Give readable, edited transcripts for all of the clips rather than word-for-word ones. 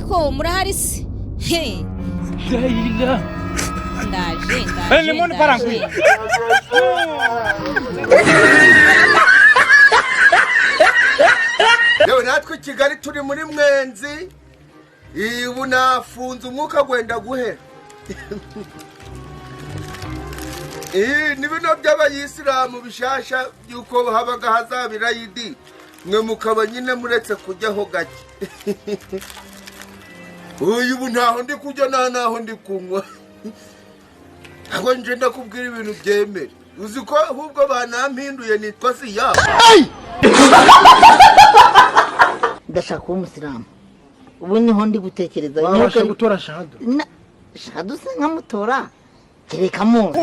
Niko murahari se? He, ndaje, ndaje, ndaje. Yewe, natwe i Kigali turi muri mwenzi. Ubu nafunze, umwuka gwenda guhera. Ni bino by'abayisilamu bishasha by'uko habaga hazaba irayidi, mwe mukaba nyine muretse kujyaho gake. Uyu ubu ntaho ndi kujya, nta naho ndi kunywa. Ntabwo nje ndakubwira ibintu byemere. Uzi ko ahubwo banampinduye, nitwa siya. Ndashaka kuba umusilamu, ubu niho ndi gutekereza. Wabasha gutora shahadu? Shahadu se nkamutora? Kereka muzi,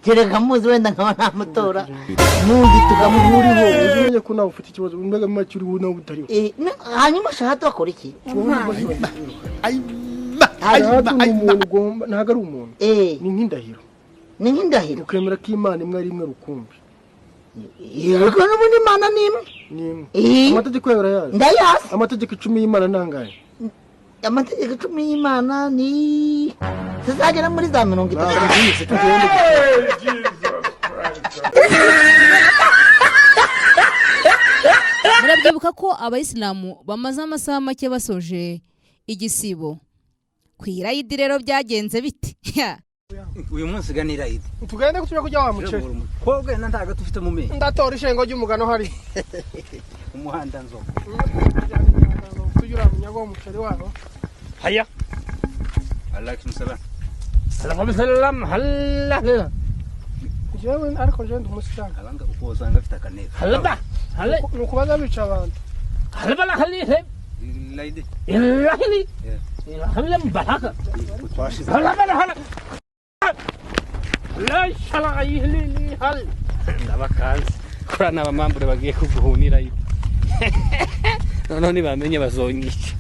kereka muzi, wenda nkaba namutora muzi tukamuhuriho. Uzi umenye ko nawe ufite ikibazo, mbega make uriho nawe utariho. Hanyuma shahadu akora iki? Shahadu ni umuntu ugomba, ntabwo ari umuntu, ni nk'indahiro. Ni nk'indahiro. Ukemera ko Imana imwe ari imwe rukumbi. Ariko n'ubundi Imana ni imwe. Ni imwe. Amategeko yawe urayazi? Ndayazi. Amategeko 10 y'Imana ni angahe? Amategeko 10 y'Imana ni zizagera muri za 30. Ntabwo tugende. Murabyibuka ko abayisilamu bamaze amasaha make basoje igisibo. Ku irayidi rero byagenze bite? Uyu munsi ganira idi. Tugende tujya kurya wa muceri. Koga na ntago tufite mu menyo. Ndatora ishengo ry'umugano hari. Umuhanda nzoga. Tujya uriya munyago w'umuceri wabo. Haya. Alaikum salam. Salam salam hala. Jewe ariko jewe ndi umusilamu. Abanga uko usanga afite akaneza. Halaba. Hale. Ni ukubaza bica abantu. Halaba la hali he. Laidi. Ilahili. Ilahili baraka. Twashize. Halaba la hala. La shala ihli hal. Ndabakanze. Kuri n'abamambure bagiye kuguhunira ibi. Noneho nibamenye bazonyica.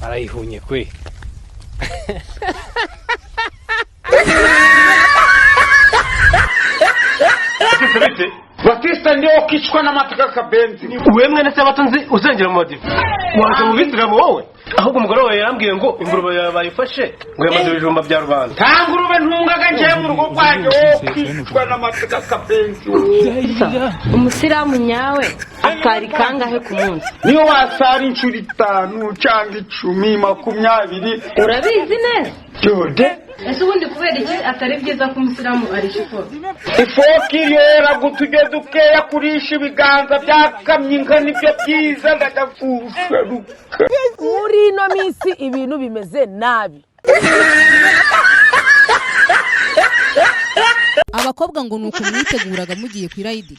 Barayihunye kwe. Batista ndio kicwa n'amateka kabenzi. Uwe mwene se batunzi uzengera mu madive, waje mu bisilamu wowe. Ahubwo umugore wawe yarambwiye ngo ingurube yawe bayifashe, ngo yamaze ibijumba bya rubanda. Nta ngurube ntungaga njyewe mu rugo rwanjye, wo kwicwa n'amateka kabenzi. Umusilamu nyawe asari kangahe ku munsi? Niyo wasara inshuro 5 cyangwa 10, 20. Urabizi neza? Jode. Ese ubundi kubera iki atari byiza ko umusilamu arisha ifoto? Ifoki yera gutujye dukeya, kurisha ibiganza byakamye inka nibyo byiza, ndagapfusha ruka. Muri ino minsi ibintu bimeze nabi. Abakobwa ngo ni uku mwiteguraga mugiye ku irayidi?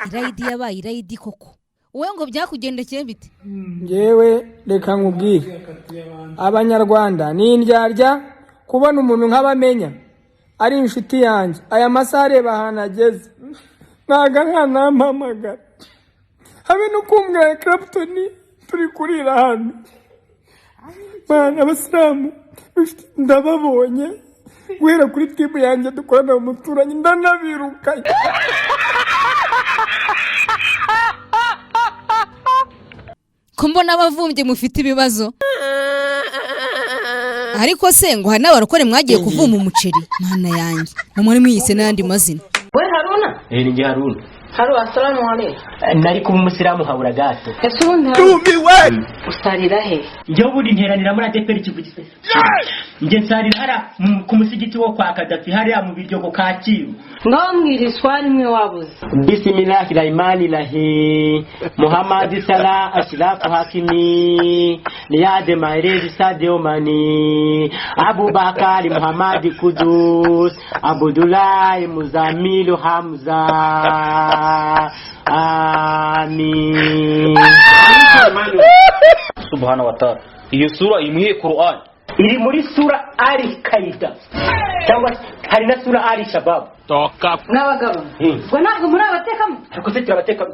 Irayidi yabaye irayidi koko. Wowe ngo byakugendekeye bite? Ngewe reka nkubwire, abanyarwanda ni indyarya. Kubona umuntu nk'abamenya ari inshuti yanjye, aya masaha areba ahantu ageze, ntabwo nkanampamagara habe no kumbwira. Clapton, turi kurira hano. Mana, abasilamu ndababonye guhera kuri team yanjye dukorana mu muturanyi, ndanabirukanye. Ko mbona abavumbyi mufite ibibazo? Ariko se ngo hari n'abarokore mwagiye kuvuma umuceri? Mana yanjye, ngo mwari mwiyise n'ayandi mazina. We Haruna? Eh, ni Haruna. Haru, assalamu alaikum. Nari kuba umusilamu habura gato. Ese ubundi Haru, usarira he? Njyewe ubundi nteranira muri ADEPR Kivugise. Njye nsarira hariya ku musigiti wo kwa Kadafi, hariya mu Biryogo, Kacyiru. Ngaho mbwira iswari imwe wabuze. Bismillahi rahmani rahim, Muhammad Salah Ashraf Hakimi Riyad Mahrez Sadio Mane Abubakar Muhammad Kudus Abdullahi Muzamilu Hamza, amin. Subhana wa ta'ala, iyo sura imuye Qur'an? Iri muri sura Ali Kaida, cyangwa se hari na sura Ali Shabab. Toka. N'abagabo ubwo ntabwo muri abatekamo. Ariko se turabateka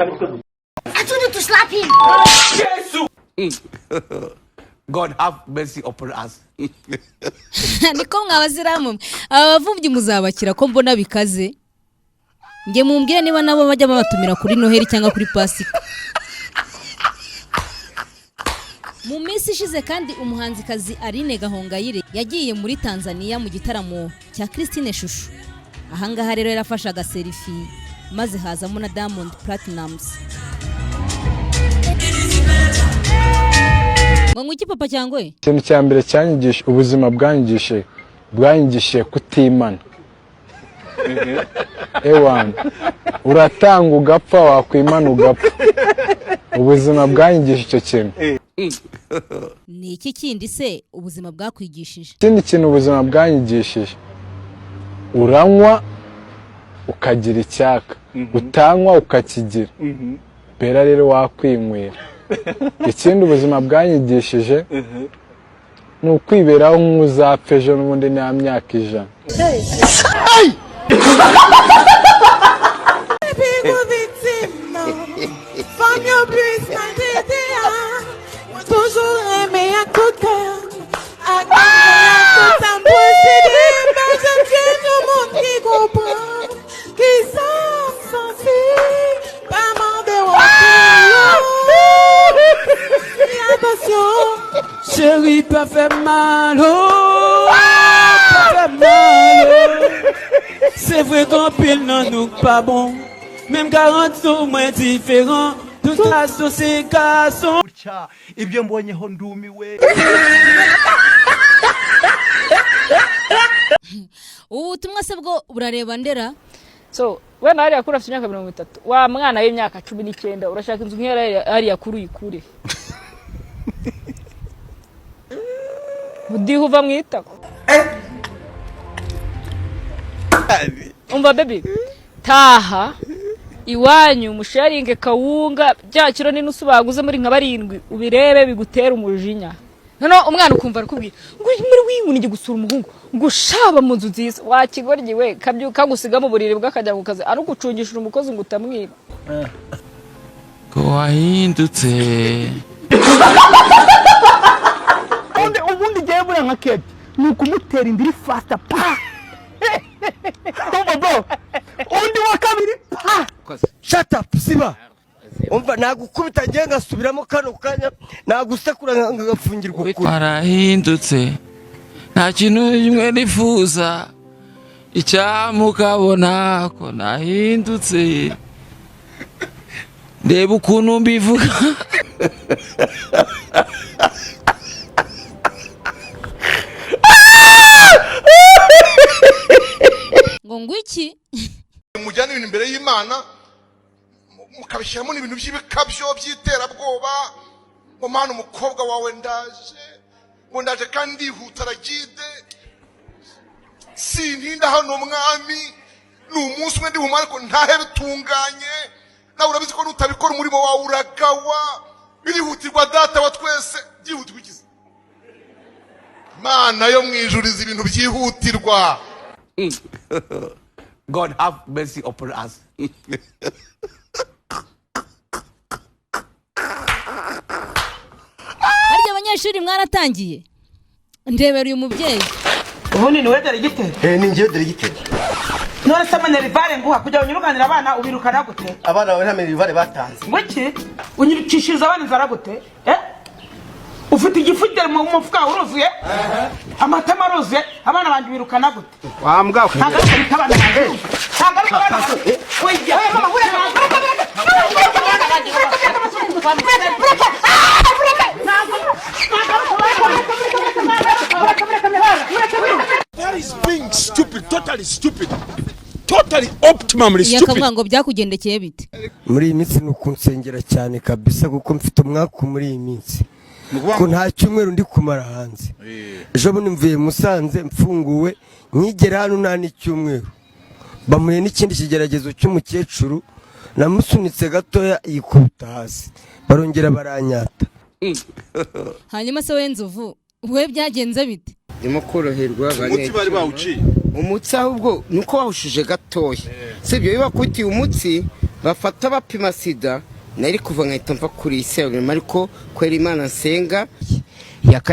mitwe gusa? I told you to slap him. God have mercy upon us. Niko mwabaziramu mwe, aba bavumbyi muzabakira ko mbona bikaze. Nge mumbwire niba nabo bajya babatumira kuri Noheli cyangwa kuri Pasika. Mu minsi ishize kandi, umuhanzikazi Aline Gahongayire yagiye muri Tanzania mu gitaramo cya Christine Shusho. Ahangaha rero yarafashe agaselfie, maze hazamo na Diamond Platnumz. Ngo ngwiki, papa cyangwa we? Ikintu cya mbere cyanyigisha ubuzima, bwanyigishije kutimana. Ewana, uratanga ugapfa, wakwimana ugapfa. Ubuzima bwanyigishije icyo kintu. Ni iki kindi se ubuzima bwakwigishije? Ikindi kintu ubuzima bwanyigishije, uranywa ukagira icyaka, utanywa ukakigira bera. Rero wakwinywera. Ikindi ubuzima bwanyigishije ni ukwiberaho nk'uzapfa ejo n'ubundi nta myaka 100. Toujours aimé à tout cœur, à tout un posséder, mais je viens du monde qui comprend, qui s'en sentit, pas m'en attention. Chérie, pas fait mal, oh, pas fait mal, oh. C'est vrai qu'on pile non nous pas bon, même 40 sous moins différent. Tout ça, c'est garçon. Ibyo mbonyeho ndumiwe. Ubu butumwa se bwo burareba ndera? So wenda hariya kuri afite imyaka 30, wa mwana w'imyaka 19, urashaka inzu nk'iyo hariya kuri uyikure budiha uva mu itako. Umva baby, taha iwanyu musharinge kawunga, bya kiro n'inusu baguze muri nka barindwi, ubirebe bigutera umujinya. Noneho umwana ukumva arakubwira ngo muri wiwe gusura umuhungu ngo ushaba mu nzu nziza, wakigoryi we, kabyuka gusiga mu buriri bw'akajya mu kazi ari ugucungishije umukozi ngo utamwiba. Ko wahindutse. Ubundi ngewe buriya nka Kate ni ukumutera inda iri fasita pa. Undi wa kabiri pa. Shut up, siba. Umva, nagukubita ngiye ngasubiramo kano kanya, nagusekura ngafungirwa ukuri. Warahindutse, nta kintu kimwe nifuza, icyamukabona ko nahindutse. Ndeba ukuntu mbivuga. Ngo ngwiki? Mujyana ibintu imbere y'Imana, mukabishyiramo n'ibintu by'ibikabyo by'iterabwoba, ngo Mana, umukobwa wawe ndaje, ngo ndaje kandi ndihuta, aragide sintinda hano mwami, ni umunsi umwe ndihuma ariko ntahe bitunganye. Nawe urabizi ko nutabikora umurimo wawe uragawa. Birihutirwa Data wa twese, byihutirwa ikize. Mana yo mu ijuru izi ibintu byihutirwa. God have mercy upon us. Harya abanyeshuri mwaratangiye? Ndebera uyu mubyeyi. Ubundi ni we deregiteri? Eh, ni njyewe deregiteri. None se minerval nguha kugira ngo unyurukanire abana, ubirukana gute? Abana bawe nta minerval batanze. Ngwiki? Unyirukishiriza abana inzara gute? Eh, ufite igifu mu mufuka uruzuye, amatama aruzuye, abana banjye ubirukana gute? Wa mbwa. Ntabwo ariko bita abana banjye, ntabwo ariko abana banjye. Oya mama, That is being stupid, totally stupid, totally optimally stupid. Yakavuga ngo byakugendekeye bite? Muri iyi minsi ni ukunsengera cyane kabisa, kuko mfite umwaku muri iyi minsi, ko nta cyumweru ndi kumara hanze. Ejo bundi mvuye Musanze mfunguwe, nkigera hano nta n'icyumweru bamuye n'ikindi kigeragezo cy'umukecuru, namusunitse gatoya yikubita hasi, barongera baranyata. Hanyuma se we Nzovu, we byagenze bite? Ndimo koroherwa. Umutsi bari bawuciye. Umutsi ahubwo ni uko bawushije gatoya, sibyo? Iyo bakutiye umutsi bafata bapima sida, nari kuva nkahita mva kuri iyi serumu, ariko kubera Imana nsenga.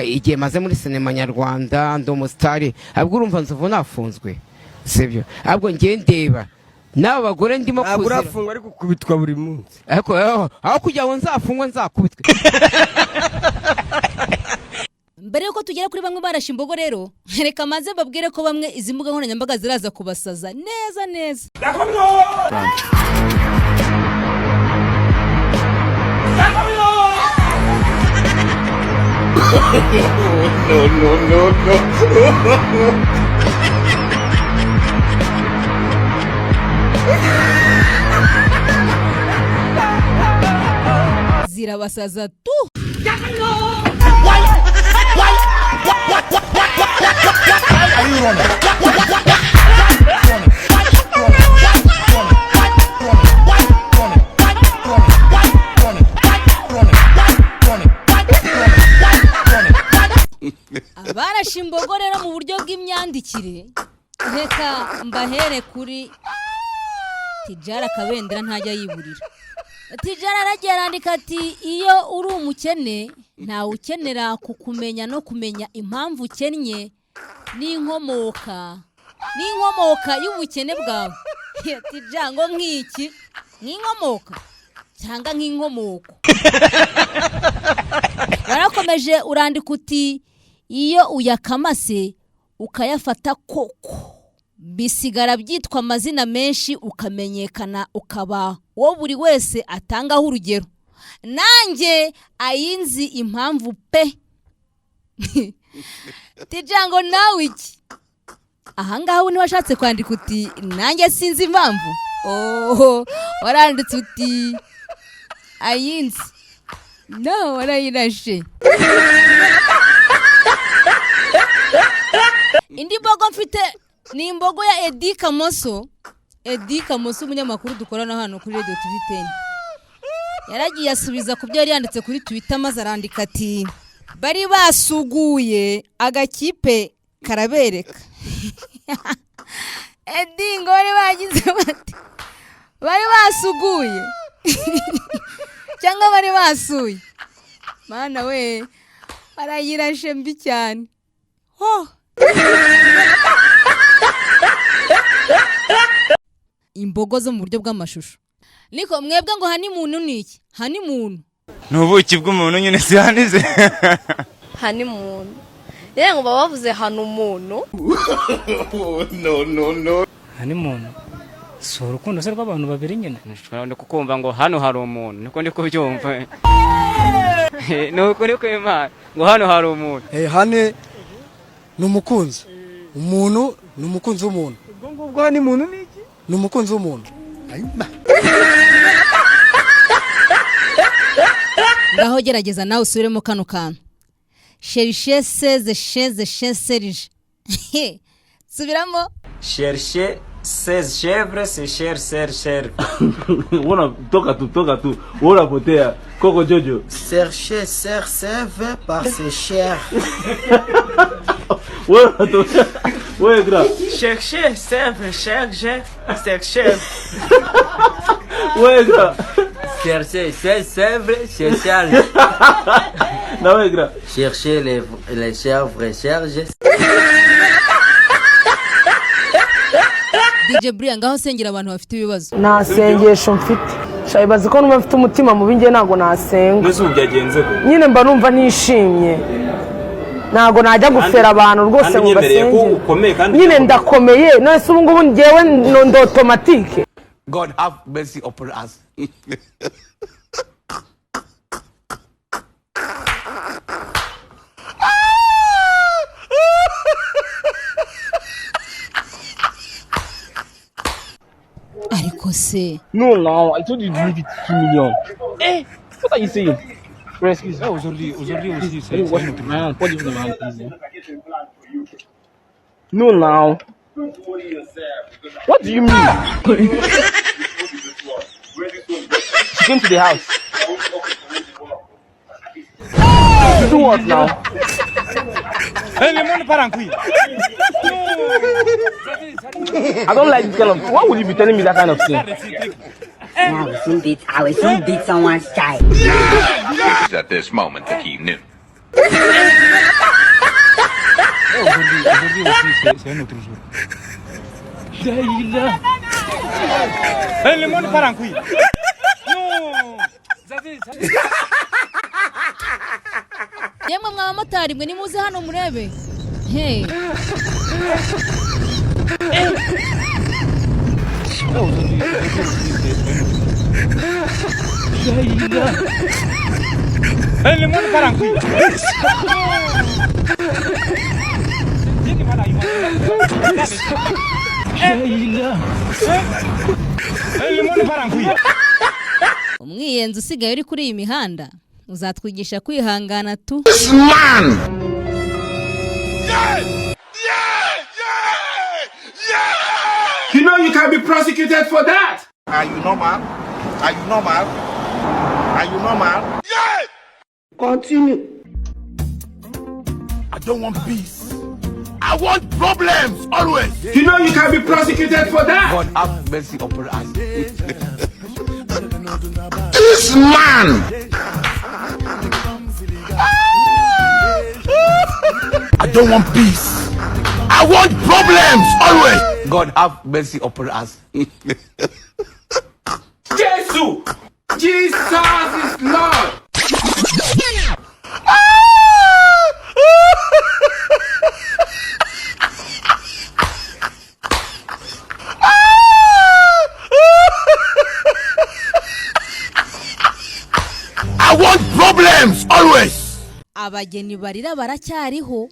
Igihe maze muri sinema nyarwanda ndi umusitari, ahubwo urumva Nzovu nafunzwe, sibyo? Ahubwo ngiye ndeba n'aba bagore ndimo Ntabwo kuzira. Urafungwa ariko ukubitwa buri munsi. Ariko aho kugira ngo nzafungwe nzakubitwe. Mbere yuko tugera kuri bamwe barashe imbogo rero, reka maze mbabwire ko bamwe izi mbuga nkoranyambaga ziraza kubasaza neza neza. No, no, no, no. Zirabasaza tu. Abarashe imbogo rero mu buryo bw'imyandikire, reka mbahere kuri Tijara Kabendera, ntajya yiburira. Tijara aragiye arandika ati: "Iyo uri umukene ntawe ukenera kukumenya no kumenya impamvu ukennye n'inkomoka y'ubukene bwawe." Tijara ngo nk'iki nk'inkomoka cyangwa nk'inkomoko. Warakomeje urandika uti: "Iyo uyakamase ukayafata koko bisigara byitwa amazina menshi, ukamenyekana, ukaba wo buri wese atangaho urugero. Nanjye ayinzi impamvu pe." Tijango nawe iki ahangaha ubu washatse kwandika uti: "Nanjye sinzi impamvu." Oh, waranditse uti: "Ayinzi no warayirashe." Indi mbogo mfite ni imbogo ya Edi Kamoso. Edi Kamoso, umunyamakuru dukorana hano kuri Radio TV 10, yaragiye asubiza ku byo yari yanditse kuri Twitter, maze arandika ati: "Bari basuguye agakipe karabereka." Edi ngo bari bagize bati bari basuguye cyangwa bari basuye? Mana we, barayirashe mbi cyane ho. Imbogo zo mu buryo bw'amashusho, niko mwebwe ngo honeymoon ni iki? Honeymoon. Ni ubuki bw'umuntu nyine, sihanize. Honeymoon yewe, ngo baba bavuze hano umuntu. No, no, no. Honeymoon si urukundo se rw'abantu babiri nyine? Nshobora kukumva ngo hano hari umuntu, niko ndi kubyumva, ni ukuri kw'Imana ngo hano hari umuntu. Honey ni umukunzi, umuntu ni umukunzi w'umuntu. Ubwo ngubwo honeymoon ni iki? Ni umukunzi w'umuntu. Ngaho gerageza nawe usubiremo kano kantu: chercher 16 chaise chez Serge. Subiramo. Chercher 16 chèvres, c'est cher, cher, cher. Wana toka tu, toka tu. Unapotea. Koko Jojo. Chercher, ser, sève par ses chairs. Wewe unatosha. Wewe gra. Chercher, sève, cherche, chercher. Wewe gra. Chercher, c'est sèvres, c'est charge. Na wewe gra. Chercher les chèvres, cherche. DJ Brian, ngaho sengera abantu bafite ibibazo. Nta sengesho mfite. Shayibazi ko numva mfite umutima mubi, njye ntabwo nasenga. Mbese ubu byagenze gute? Nyine mba numva ntishimye, ntabwo najya gufera abantu rwose Kandi ngo unyemereye ko basenge. ukomeye kandi Nyine ndakomeye, none se ubu ngubu njyewe ndi automatique. God have mercy upon us. Ariko se No, now, I told you to leave it 2 million. Eh, what are you saying? Excuse me. Aujourd'hui, aujourd'hui aussi, c'est c'est une autre. Man, pas dire de mal, No, now. What do you mean? She came to the house. To do what now? Hey, le monde part en couille. I don't like this kind of. Why would you be telling me that kind of thing? I will soon beat someone's child. It was at this moment that he knew. Aujourd'hui, aujourd'hui aussi, c'est un autre jour. Eh, le monde part en couille. Non. Yemwe mwa bamotari mwe, nimuze hano murebe he. Aujourd'hui, aujourd'hui aussi, c'est un autre jour. Eh, le monde part en couille. J'ai du mal à imaginer. Eh, le monde part en couille. Umwiyenzi usigaye uri kuri iyi mihanda uzatwigisha kwihangana tu. Man! You know you can be prosecuted for that. Are you normal? Are you normal? Are you normal? Yeah! Continue. I don't want peace. I want problems always. You know you can be prosecuted for that. God have mercy upon us. This man! I don't want peace. I want problems always. God have mercy upon us. Jesus! Jesus is Lord. I want problems always. Abageni barira baracyariho,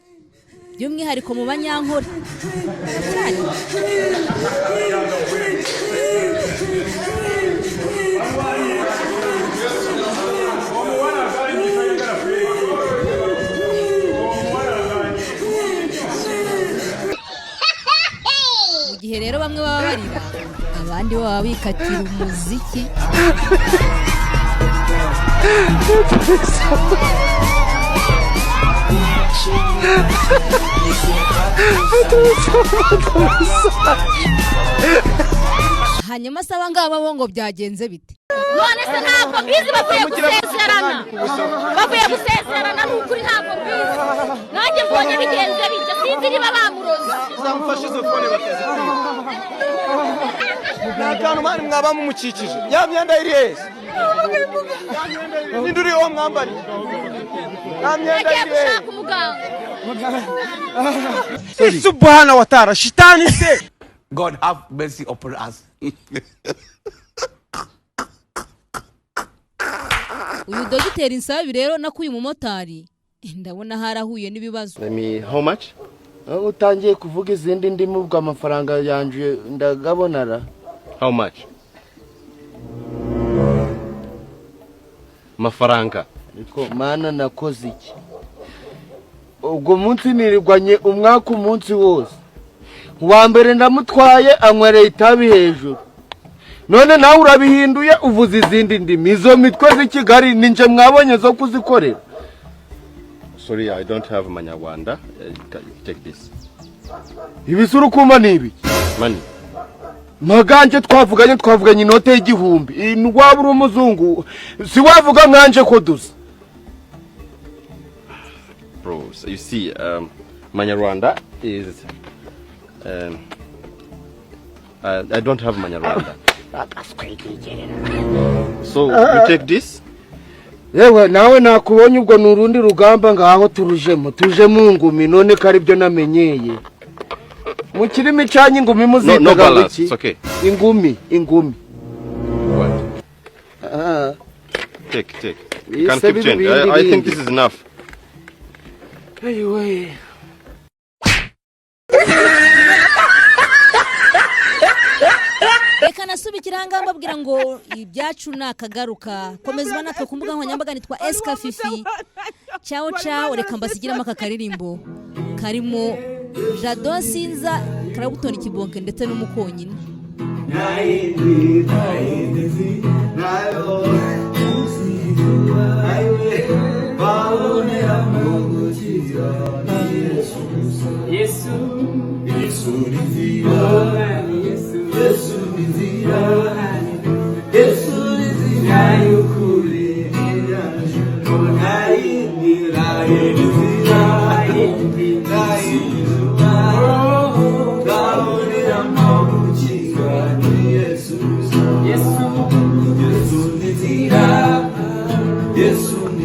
by'umwihariko mu Banyankore baracyariho. Mu gihe rero bamwe baba barira, abandi bo baba bikatira umuziki. Hanyuma se aba ngaba bo ngo byagenze bite? None se ntabwo mbizi, bavuye gusezerana, bavuye gusezerana, ni ukuri ntabwo mbizi, nanjye mbonye bigenze bityo, sinzi niba bamuroze. Zamufashe izo phone bakazikwiba. Nta kantu mani mwaba mumukikije. Ya myenda iri hese. Ninde uri uwo mwambariye? Ya myenda Yagiye iri hese. gushaka umuganga. Subhana wa ta'ala, shitani se. God have mercy upon us. Uyu dogiteri Nsabi rero nakuye umumotari, ndabona harahuye n'ibibazo. Let me, how much? Utangiye kuvuga izindi ndimi, ubwo amafaranga yanje ndagabonara. How much? Mafaranga. Ariko mana, nakoze iki? Ubwo munsi nirirwanye umwaka, umunsi wose. Uwa mbere ndamutwaye, anywereye itabi hejuru. None nawe urabihinduye, uvuze izindi ndimi. Izo mitwe z'i Kigali ninje mwabonye zo kuzikorera? Sorry, I don't have Manyarwanda. Take this. Ibisura kuma ni ibiki? Money. Maganje twavuganye inote y'1000. Waba uri umuzungu si wavuga nkanje ko dusa. Bro, so you see, Manyarwanda is I don't have Manyarwanda. So you take this. Yewe nawe nakubonye, ubwo ni urundi rugamba, ngaho turujemo, tuje mu ngumi none ko aribyo namenyeye. Mu kirimi cyanyu ingumi No, no muzitaga balance. iki? It's okay. Ingumi, ingumi. What? Ah. Take, take. You can Ise keep change. I think bindi. this is enough. Ayiwe. Reka nasubikira ahangaha mbabwira ngo ibyacu ni akagaruka. Komeza uba natwe ku mbuga nkoranyambaga, nitwa Esika Fifi. Cyawo cyawo, reka mbasigiremo aka karirimbo karimo Jado Sinza, Karabutora Ikibonke ndetse n'Umukonyine. Yesu, Yesu ni nzira, Yesu, Yesu ni nzira, Yesu ni nzira y'ukuri, nta yindi, nta yindi. Twahurira mu gukizwa ni Yesu.